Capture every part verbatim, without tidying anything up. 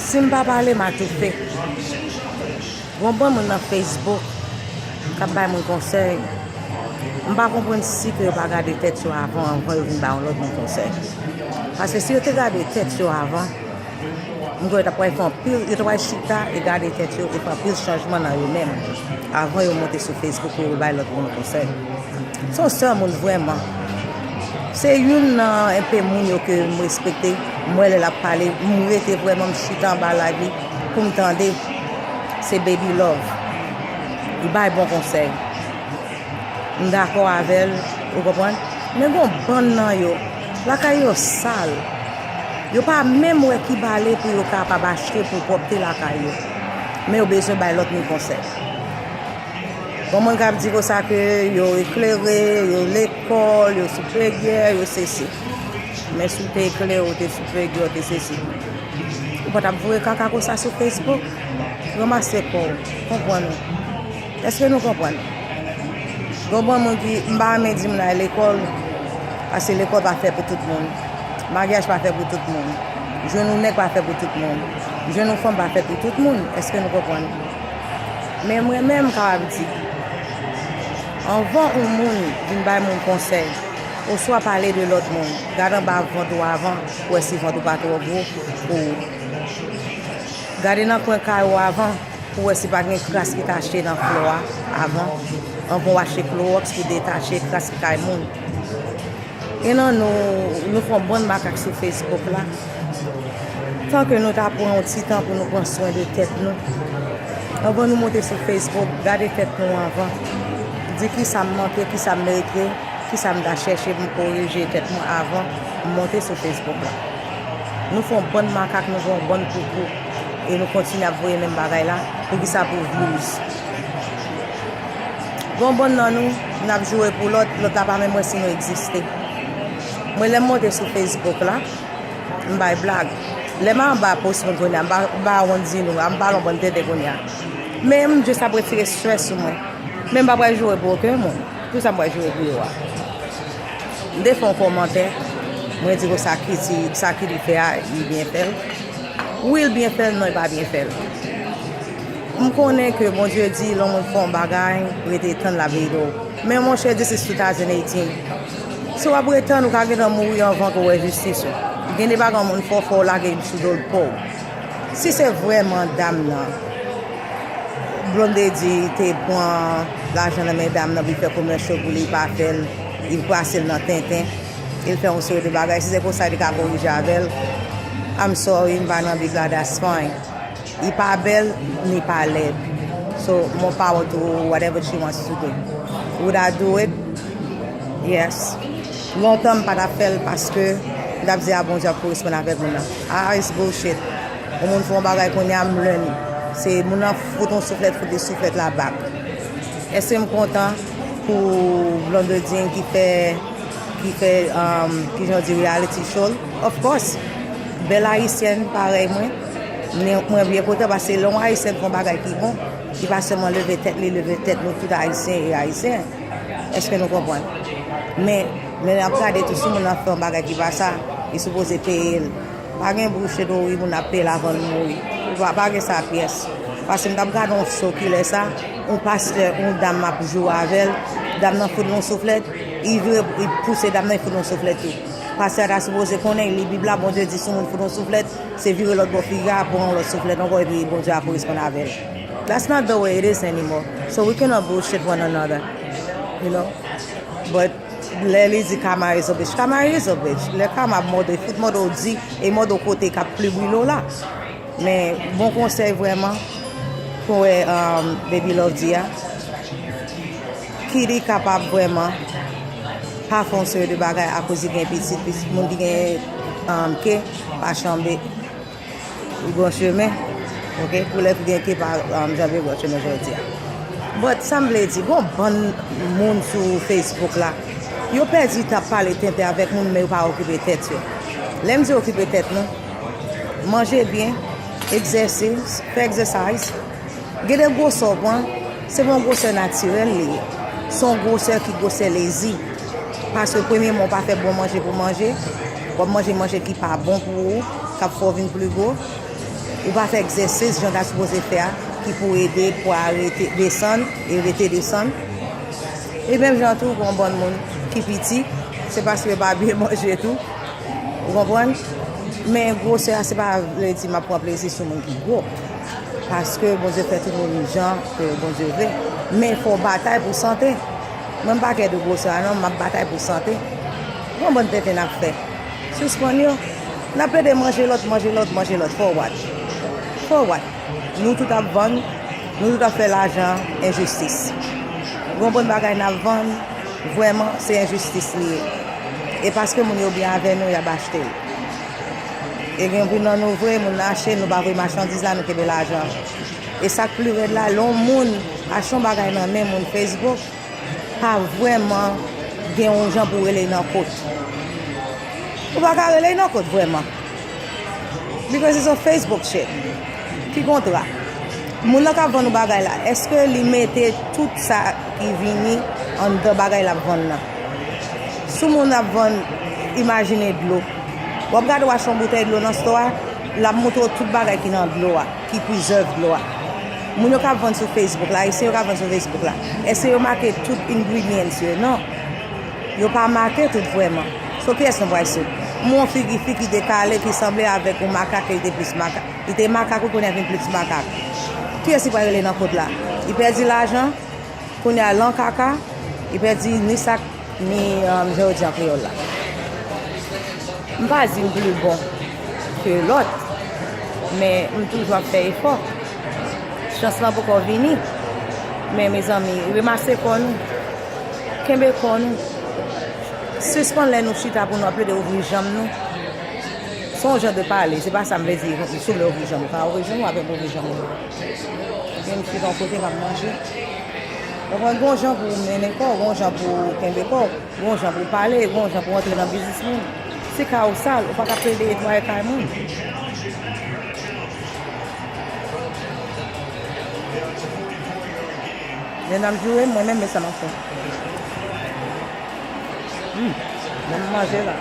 Si m pa pale, m a toufe. Gon bann moun nan Facebook k ap bay moun konsèy. M pa konprann si ke yo pa gade tèt yo avan, anvan yo vin bay yon lòt moun konsèy. Paske si yo te gade tèt yo avan, m kwè yo t ap pral fè anpil, yo t ap pral chita e gade tèt yo e fè anpil chanjman nan yo menm, avan yo monte sou Facebook pou yo bay lòt moun konsèy. Se yon sèl moun vrèman. Se youn nan enpe moun yo ke m respekte. M wè lè l ap pale, m rete vrèman, m chita anba live li pou m tande. Se Baby Love. Li bay bon konsèy. M dakò avè l, ou konprann? Men gon bann nan yo, lakay yo sal. Yo pa menm wè ki bale pou yo kapab achte pou pwòpte lakay yo. Men yo bezwen bay lòt moun konsèy. Gon moun k ap di konsa ke yo eklere, yo lekòl, yo siperyè, yo sesi. Men si w te eklere, ou te siperyè, ou te sesi, ou pa t ap voye kaka konsa sou Facebook. Ranmase kò w, konprann ou. Èske nou konprann? Gon bann moun ki, m pa renmen di moun al lekòl, paske lekòl pa fè pou tout moun. Maryaj pa fè pou tout moun. Jwenn yon nèg pa fè pou tout moun. Jwenn yon fanm pa fè pou tout moun. Èske nou konprann? Men mwen menm, m kapab di, anvan yon moun vin bay moun konsèy, oswa pale de lòt moun, gade anba vant ou avan pou wè si vant ou pa twò gwo pou ou. Gade nan kwen kay ou avan pou wè si pa gen kras ki tache nan flò a avan, anvan w achte klowòks pou detache kras ki kay moun. Gen nan nou, nou fè yon bann makak sou Facebook la. Tan ke nou ta pran yon ti tan pou nou pran swen de tèt nou, anvan nou monte sou Facebook, gade tèt nou anvan. Di kisa m manke, kisa m merite, kisa m ta chèche pou m korije tèt mwen avan m monte sou Facebook la. Nou fè yon bann makak, nou fè yon bann poupou, e nou kontinye ap voye menm bagay la. Poukisa? Pou views. Gon bann nan nou, n ap joure pou lòt, lòt la pa menm wè si nou egziste. Mwen, lè m monte sou Facebook la, m bay blag. Lè m anba post moun kounye a, m pa, m pa wonn di nou, m pa lonbòn tenten kounye a. Men m jis ap retire strès sou mwen. Men m pa pral joure pou okenn moun. Pou sa m pral joure pou yo a? M te fè yon kòmantè, mwen di konsa ki ti, sa ki li fè a, li byen fè l. Wi, l byen fè l, non, li pa byen fè l. M konnen ke Bondye di, lè yon moun fè yon bagay, rete tann l ap ede w. Men monchè, this is two thousand eighteen. Si w ap ret tann, ou ka gentan mouri anvan ke w wè jistis ou. Gen de bagay yon moun fè w, fò w lage l sou do l pa w. Si se vrèman dam nan, Blondedy te pran lajan nan men dam nan pou l fè commercial pou li, li pa fè l, li pase l nan tenten, e l fè yon seri de bagay. Si se konsa li ka korije avè l, I'm sorry, m pa nan Bib la, that's fine. Li pa bèl, ni pa lèd. So, more power to whatever she wants to do. Would I do it? Yes. Lontan m pa t ap fè l paske m t ap di a Bondye ap koresponn avèk moun nan. Ah, it's bullshit. Yon moun fè yon bagay kounye a m learn. Se moun nan fout yon souflèt, fout li souflèt la back. Èske m kontan pou Blondedy ki fè, ki fè, um, kijan w di, reality show l? Of course. Bèl ayisyèn parèy mwen. Men mwen byen kontan paske lè yon ayisyèn fè yon bagay ki bon, li pa sèlman leve tèt li, leve tèt nou tout ayisyen e ayisyen. Èske nou konprann? Men, lè n ap gade tou, si moun nan fè yon bagay ki pa sa, li sipoze peye l. Pa gen bullshit, o wi, moun ap peye l avan l mouri. Pa, pa gen sa pyès. Paske m t ap gade yon show kilè sa, yon pastè, yon dam ap joure avè l, dam nan fout l yon souflèt, li vire, li pouse dam nan, li fout l yon souflèt tou. Pastè a ta sipoze konnen, li Bib la, Bondye di si yon moun fout l yon souflèt, se vire lòt bò figi a, pran yon lòt souflèt ankò, epi Bondye a koresponn avè l. That's not the way it is anymore. So we cannot bullshit one another, you know? But lè li di karma is a bitch, karma is a bitch. Lè karma ap mòde, fout mòde w di, e mòde w kote k ap pli brile w la. Men bon konsèy vrèman, pou wè, um, Baby Love di a. Ki li kapab vrèman pa fè yon seri de bagay akoz li gen pitit, pitit moun ki gen, um, ke, pa chanbe. Li pran chemen, ok, koulèv ki gen ke pa, um, janbe pran chemen jodi a. But sa m vle di, gon bann moun sou Facebook la, yo pèdi tan ap pale tenten avèk moun, men yo pa okipe tèt yo. Lè m di okipe tèt nou, manje byen, egzèsis, fè egzèsayz. Gen de gwosè w pran, se pa yon gwosè natirèl li ye. Se yon gwosè ki gwosè lezi. Paske premyèman, w pa fè bon manje pou manje. W ap manje manje ki pa bon pou ou, k ap fè w vin pli gwo. Ou pa fè egzèsis jan w ta sipoze fè a, ki pou ede pwa a rete desann e rete desann. E menm jan tou, gen yon bann moun ki piti, se paske yo pa byen manje tou. Ou konprann? Men gwosè a, se pa vle di m ap pran plezi sou moun ki gwo. Paske Bondye fè tout moun jan ke Bondye vle. Men fò w batay pou sante. Mwen m pa kè de gwosè a non, m ap batay pou sante. Gon bann tenten n ap fè. Sispann yo. N ap plede manje lòt, manje lòt, manje lòt. For what? For what? Nou tout ap vann, nou tout ap fè lajan enjistis. Gon bann bagay n ap vann, vrèman, se enjistis li ye. E paske moun yo byen avè nou, y ap achte l. E gen anpil nan nou vre, moun nan achte, nou pa voye machandiz la, nou kenbe lajan. E sa k pli rèd la, lè yon moun achte yon bagay nan men moun Facebook, pa vrèman gen yon jan pou w rele nan kont. Ou pa ka rele nan kont vrèman. Because it's a Facebook shit. Ki kontra? Moun nan k ap vann ou bagay la, èske li mete tout sa ki vini anndan bagay l ap vann nan? Si yon moun ap vann, imajine dlo. W ap gade w achte yon boutèy dlo nan store a, l ap montre w tout bagay ki nan dlo a, ki preserve dlo a. Moun yo k ap vann sou Facebook la, ayisyen yo k ap vann sou Facebook la, èske yo make tout ingredients yo? Non. Yo pa make tout vrèman. So, kiyès nou pral swiv? M wè yon figi fi ki te kale, ki sanble avèk yon makak, e li te plis makak. Li te makak, wi, kounye a vin plis makak. Kiyès li pral rele nan kont la? Li pèdi lajan, kounye a lan kaka, li pèdi ni sa k, ni, um, jan yo di an kreyòl la. M pa di m pli bon ke lòt, men m toujou ap fè efò. Chans lan poko vini, men mezanmi, remase kò nou, kenbe kò nou. Sispann lè nou chita pou nou ap plede ouvri janm nou. Se yon jan de pale, se pa sa m vle di, si w vle ouvri janm ou, ka ouvri janm ou, apre pou ouvri janm ou. Gen m chita yon kote, m ap manje. Ou konprann, gon jan pou w mennen kò w, gon jan pou w kenbe kò w, gon jan pou w pale, gon jan pou w antre nan biznis moun. Si kay ou sal, ou pa ka plede netwaye kay moun. Medam joure m, mwen menm, men sa m ap fè. Hmm, men m manje la.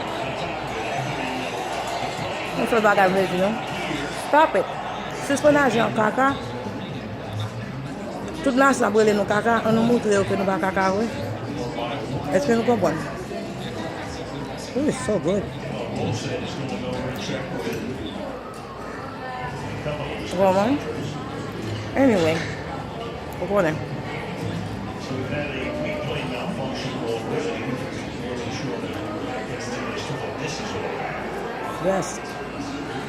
Yon sèl bagay m vle di nou. Stop it. Sispann aji an kaka. Tout nasyon ap rele nou kaka, an nou moutre yo ke nou pa kaka vre. Èske nou konprann? Ooh, it's so good. Ou konprann? Anyway, ou konnen. Yes.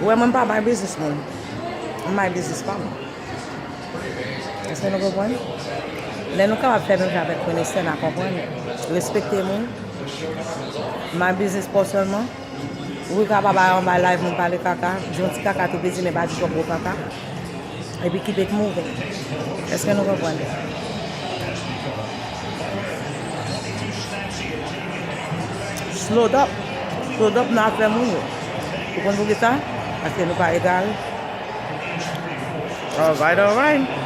Ou wè, mwen m pa bay biznis moun. M bay biznis pa mwen. Èske nou konprann? Lè nou kapab fè menm jan avèk konesè, n a konprann. Respekte moun. M bay biznis pa w sèlman. Ou kapab al anba live moun pale kaka, di yon ti kaka tou piti, men pa di twòp gwo kaka. Epi keep it moving. Èske nou konprann? Slow up. Slow up nan afè moun yo. Ou konn poukisa? Paske nou pa egare. Alright, alright.